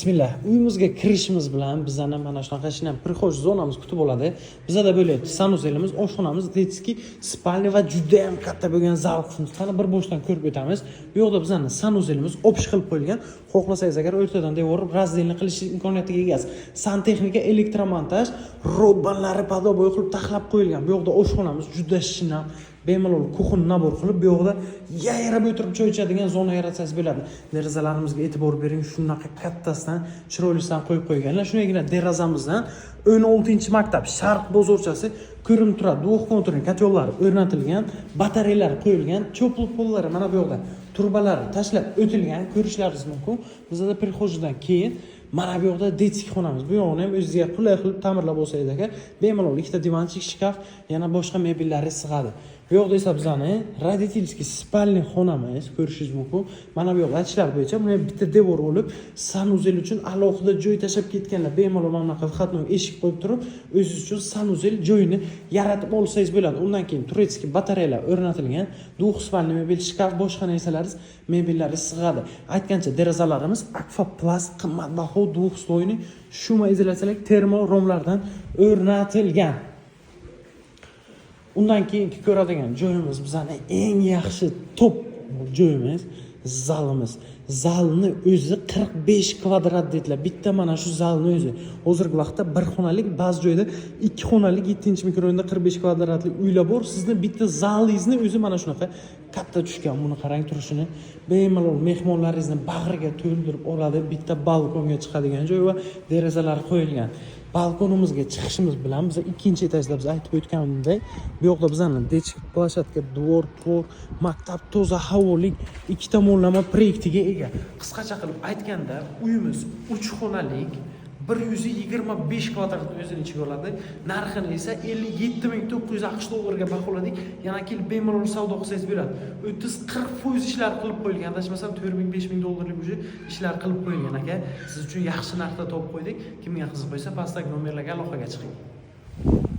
Bismillah. Uyimizga kirishimiz bilan bizani mana shunaqa shinam прихожий zonamiz kutib oladi. Bizada bo'lyapti санузел imiz, oshxonamiz, детский, спальня va juda ham katta bo'lgan zal qismi. Qani, bir boshdan ko'rib o'tamiz. Bu yoqda bizani санузел imiz общий qilib qo'yilgan. Xohlasangiz agar, o'rtadan devor раздельный qilish imkoniyatiga egasiz. Santexnika, elektromontaj, rodbanlari подобой qilib taxlab qo'yilgan. Bu yoqda oshxonamiz juda shinam, bemalol кухонный набор qilib, bu yoqda yayrab o'tirib choy ichadigan zona yaratsangiz bo'ladi. Derazalarimizga e'tibor bering, shunaqa kattasidan, chiroylisidan qo'yib qo'yganlar. Shundagina derazamizdan 16-maktab, Sharq bozorchasi ko'rinib turadi. Двухконтурный котёл lar o'rnatilgan, batareyalar qo'yilgan, теплый пол lari mana bu yoqda, trubalari tashlab o'tilgan, ko'rishlaringiz mumkin. Bizada прихожий dan keyin mana bu yoqda детский xonamiz. Bu yog'ini ham o'zingizga qulay qilib ta'mirlab olsangiz aka, bemalol ikkita диванчик, shkaf, yana boshqa mebellari sig'adi. Bu yoqda esa bizani родительский спальный xonamiz, ko'rishingiz mumkin. Mana bu yoqda aytishlari bo'yicha, buni bitta devor bo'lib, санузел uchun alohida joy tashlab ketganlar. Bemalol mana bunaqa входной eshik qo'yib turib, o'zingiz uchun санузел joyini yaratib olsangiz bo'ladi. Undan keyin турецкий batareyalar o'rnatilgan, двухспальный mebel, shkaf, boshqa narsalaringiz, mebellari sig'adi. Aytgancha, derazalarimiz Akfa Plast, qimmatbaho двухслойный шумоизоляция lik termo romlardan o'rnatilgan. Undan keyingi ko'radigan joyimiz, bizani eng yaxshi top joyimiz, zalimiz. Zalni o'zi 45 kvadrat dedilar. Bitta mana shu zalni o'zi. Hozirgi vaqtda bir xonalik, ba'zi joyda ikki xonalik 7-mikrorayonda 45 kvadratli uylar bor. Sizni bitta zalingizni o'zi mana shunaqa katta tushgan. Buni qarang turishini. Bemalol mehmonlaringizni bag'riga to'ldirib oladi. Bitta balkonga chiqadigan joy va derazalar qo'yilgan. Balkonimizga chiqishimiz bilan biz ikkinchi etajda, biz aytib o'tganimdek, bu yoqda bizani детский площадка, двор, tvor, maktab, toza havolik, ikki tomonlama proyektiga ega. Qisqacha qilib aytganda, uyimiz uch xonalik, 125 kvadratni o'zini ichiga oladi. Narxini esa 57 900 AQSh dollariga baholadik. Yana kelib bemalol savdo qilsangiz bo'ladi. 30-40% ishlar qilib qo'yilgan, adashmasam, 4000, 5000 dollarlik уже ishlar qilib qo'yilgan, aka. Siz uchun yaxshi narxda topib qo'ydik. Kimga qiziq bo'lsa, pastdagi nomerlarga aloqaga chiqing.